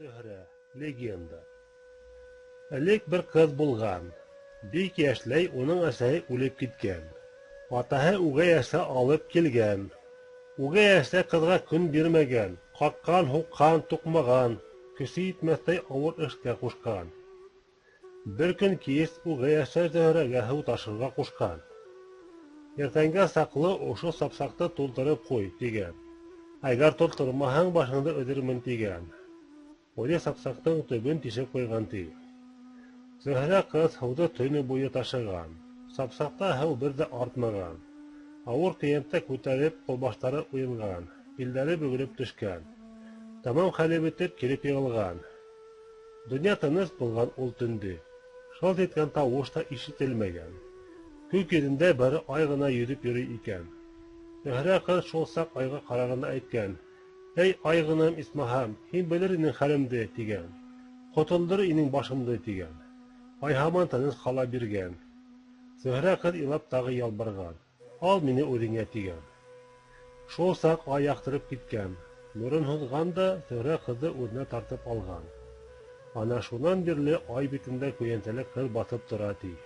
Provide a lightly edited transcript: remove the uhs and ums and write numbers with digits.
Зөһрә. Легенда. Элек бер ҡыҙ булған. Бик йәшләй уның әсәһе үлеп киткән. Атаһы үгәй әсә алып килгән. Үгәй әсә ҡыҙға көн бирмәгән, ҡаҡҡан-һуҡҡан, туҡмаған, көсө етмәҫтәй ауыр эшкә ҡушҡан. Бер көн кис үгәй әсә Зөһрәгә һыу ташырға ҡушҡан. Иртәнгә саҡлы ошо сапсаҡты тултырып ҡуй, тигән. Әгәр тултырмаһаң, башыңды өҙөрмөн, тигән. Үҙе сапсаҡтың төбөн тишеп ҡуйған, ти. Зөһрә ҡыҙ һыуҙы төнө буйы ташыған. Сапсаҡта һыу бер ҙә артмаған. Ауыр көйәнтә күтәреп, ҡулбаштары уйынған, билдәре бөгөлөп төшкән. Тамам хәле бөтөп, килеп йығылған. Донъя тыныс булған ул төндө. Шылт иткән тауыш та ишетелмәгән. Күк йөҙөндә бары ай ғына йөҙөп йөрөй икән. Зөһрә ҡыҙ шул саҡ айға ҡараған да әйткән: «Эй, айғынам, исмаһам, һин белер инең хәлемде, тигән. Ҡотолдор инең башымды, тигән. Ай һаман тыныс ҡала биргән. Зөһрә ҡыҙ илап тағы ялбарған: «Ал мине үҙеңә», тигән. Шул саҡ ай яҡтырып киткән, нурын һуҙған да Зөһрә ҡыҙҙы үҙенә тартып алған. Ана шунан бирле ай битендә көйәнтәле ҡыҙ баҫып тора, ти.